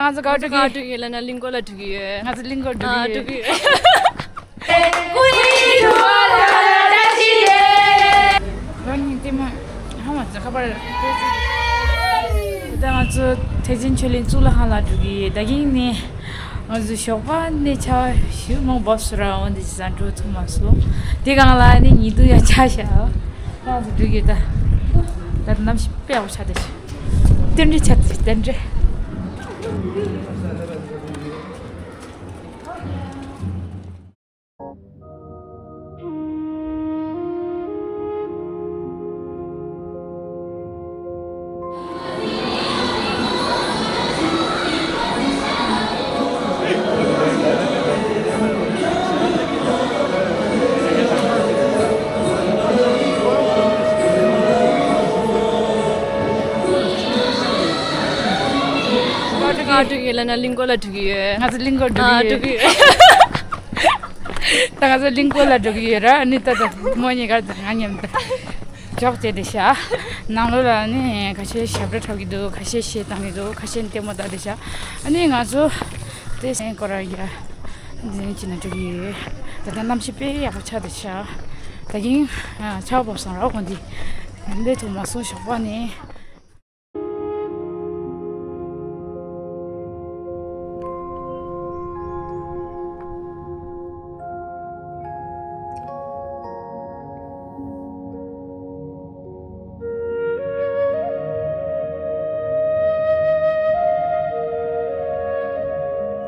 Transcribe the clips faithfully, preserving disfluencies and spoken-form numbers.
ང་ཚོ་ག་འགྲོ་གི་ཡོད། ང་ཚོ་གླིང་སྐོར་ལ་འགྲོ་གི་ཡོད། ང་ཚོ་གླིང་སྐོར་འགྲོ་གི་ཡོད། ཨ། འགྲོ་གི་ཡོད། ང་གཉིས་ལྟད་མོ་ཧ་མ་ཚོ་ཁ་པར། ད་ང་ཚོ་ཐེག་ཆེན་ཆོས་གླིང་གཙུག་ལག་ཁང་ལ་འགྲོ་གི་ཡོད། ད་གིན་ནས་ང་ཚོ་ཞོགས་པ་ནས་ཆར་པ་ཞེ་པོ་མང་པོ་བབས་སོང་ར། འོན་ཏེ་བྱས་ཙང་འགྲོ་ཐུབ་མ་སོང་། དེ་སྒང་ལ་ནི་ཉི་གདུགས་ཡང་ཆགས་ཤག་ང་ཚོ་འགྲོ་གི་ཡོད། ད་ད་གནམ་གཤིས་དཔེ་ཡག་པོ་ཆགས་བསྡད་ཤག་རྟེན་འབྲེལ་ཆགས་བསྡད་ཤག་རྟེན་འབྲེལ། ང་འགྲོ་གི་ཡོད་ལབ་ན་གླིང་སྐོར་ལ་འགྲོ་གི་ཡོད། ང་ཚོ་གླིང་སྐོར་འགྲོ་ཨ་གི་ཡོད། འགྲོ་གི་ཡོད། ད་ང་ཚོ་གླིང་སྐོར་ལ་འགྲོ་གི་ཡོད་ར། ཨ་ནི་ད་ད་མོ་གཉིས་ཀ་ང་མཉམ་དུ་འཇོག་བྱས་ཏེ་ཤག་ནང་ལོགས་ལ་ནི་ཁ་ཤས་ཞབས་བྲོ་འཁྲབ་ཀྱི་འདུག་ཁ་ཤས་གཞས་བཏང་གི་འདུག་ཁ་ཤས་ལྟད་མོ་ལྟ་བསྡད་ཤག་ཨ་ནི་ང་ཚོ་དེ་སེང་སྐོར་ར་ཡ་འཛིན་གྱི་ན་འགྲོ་གི་ཡོད། ད་ལྟ་གནམ་གཤིས་དཔེ་ཡག་པོ་ཆགས་བསྡད་ཤག་ད་གིན་ཆར་པ་བབས་སོང་ར། འོན་ཏེ་སླེབས་ཐུབ་མ་སོང་ཞོགས་པ་ནས།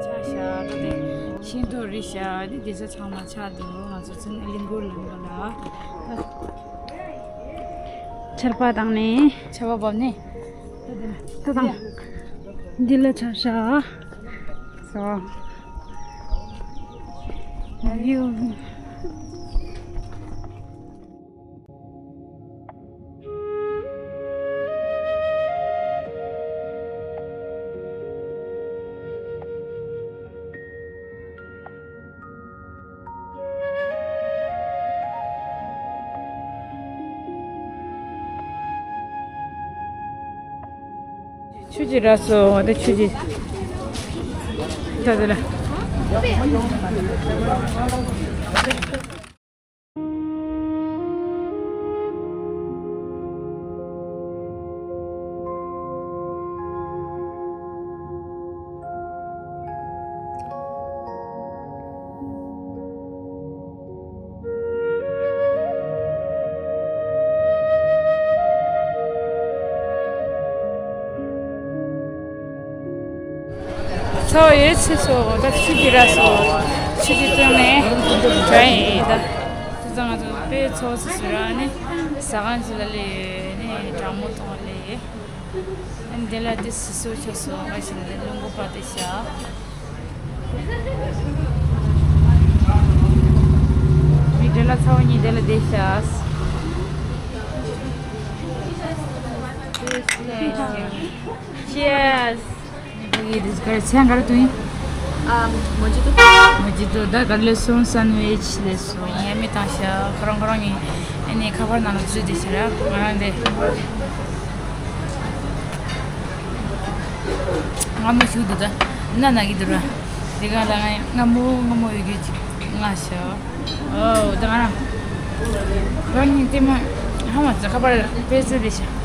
ཆར་ཤག་ད་དེ་ཤིང་ཏོག་རེད་ཤག་འདི་དེ་ཚོ་ཚང་མ་ཆགས་འདུག་ང་ཚོ་ཚུར་གླིང་སྐོར་ལ་འགྲོ་ལ། ཆར་པ་བཏང་ནས། ཆར་པ་བབས་ནས། ད་དང་། འདི་ལ་ཆར་ཤག་སོ། ཡུ། ཆུ་ཅིག་རག་སོང་། ད་ཆུ་ཅིག་ད་དེ་ལ། ཚོ་ཡོད་ཚེ་སོ་ད་ཆུ་གི་ར་སོ་ཆུ་གི་སྟེང་ནས་འགྲོ་ཡིན་ད། དེ་ཚོ་ང་ཚོ་དཔེ་ཚོ་སི་སི་ར་ནི་ཟ་ཁང་ཅིག་ལ་ལས་ནི་གྲང་མོ་གཏོང་ལས། ཨ་ནི་དེ་ལ་དེ་སི་སོ་ཆོ་སོ་ང་ཞིག་ལ་རླུང་བུ་པ་དེ་ཤ། མི་དེ་ལ་ཚ་བ་གཉིས་དེ་ལ་དེ་ཤ། Cheers. ཡིན་གྱི་འདུག་ག་རེ་ཚན་ག་རེ་འདུག་ཡིན། ཨམ། མོ་ཇི་ཏོ། མོ་ཇི་ཏོ་ད་ག་རེ་ལས་སོང་སན་ཝིཆ་ལས་སོང་ཡ་མི་བཏང་ཤག་ཁོ་རང་ཁོ་རང་གི་ཨ་ནི་ཁ་པར་ནང་ལ་བཟོས་ཏེ་ཤག་ར་ང་རང་དེ། སྔ་མོ་ཞིག་འདུག་ད་ན་ན་གི་འདུག་ར། དེ་ག་ལ་ང་སྔ་མོ་སྔ་མོ་ཡོད་རྒྱུ་ཅིག་ང་ཤག་ཨོ་ད་ང་རང་། ང་གཉིས་ལྟད་མོ་ཧ་མ་ཚ་ཁ་པར་དཔེ་ཚོད་རེད་ཤག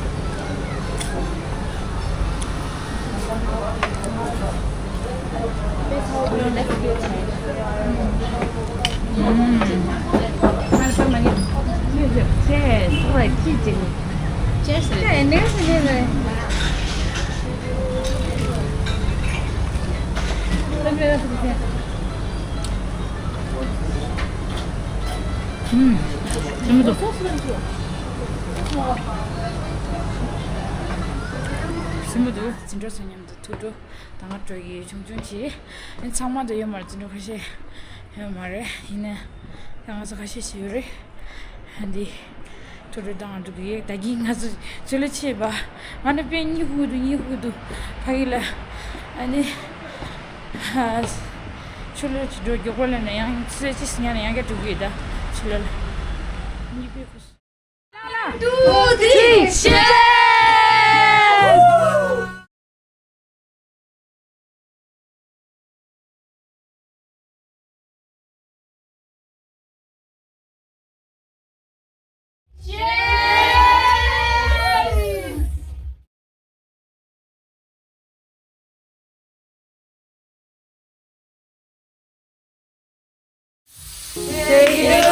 Cheers. ཨུམ། ཞིམ་པོ་འདུག་ཞིམ་པོ་འདུག་འཛིན་གྲོགས་ཚོ་མཉམ་དུ་ཐུག་འགྲོ་ད་ང་འགྲོ་གི་ཆུང་ཆུང་བྱས། ཨ་ཚང་མ་འདི་ཡོད་མ་རེད། འཛིན་གྲོགས་ཁ་ཤས་ཡོད་མ་རེད། ཡིན་ན་ད་ང་ཚོ་ཁ་ཤས་ཤིག་ཡོད་རེད། འདི། ཐུ་རུ་དང་འགྲོ་གི་ཡོད། ད་གིན་ང་ཚོ་ཆུ་ལ་ཆས་པ། ང་ནི་དཔེ་གཉིད་ཁུག་འདུག་གཉིད་ཁུག་འདུག་ཕ་གི་ལ། ཨ་ནི། ཆུ་ལ་ཆུ་འགྲོ་མགྱོགས་པོ་ལ་ནི་ཡང་ཚེ་ཅི་སི་ཉ་ནི་ཡང་ག་འགྲོ་གི་ཡོད་ད་ཆུ་ལ་ལ། གཉིད་དཔེ་ཁུག Two, three, cheers! Take it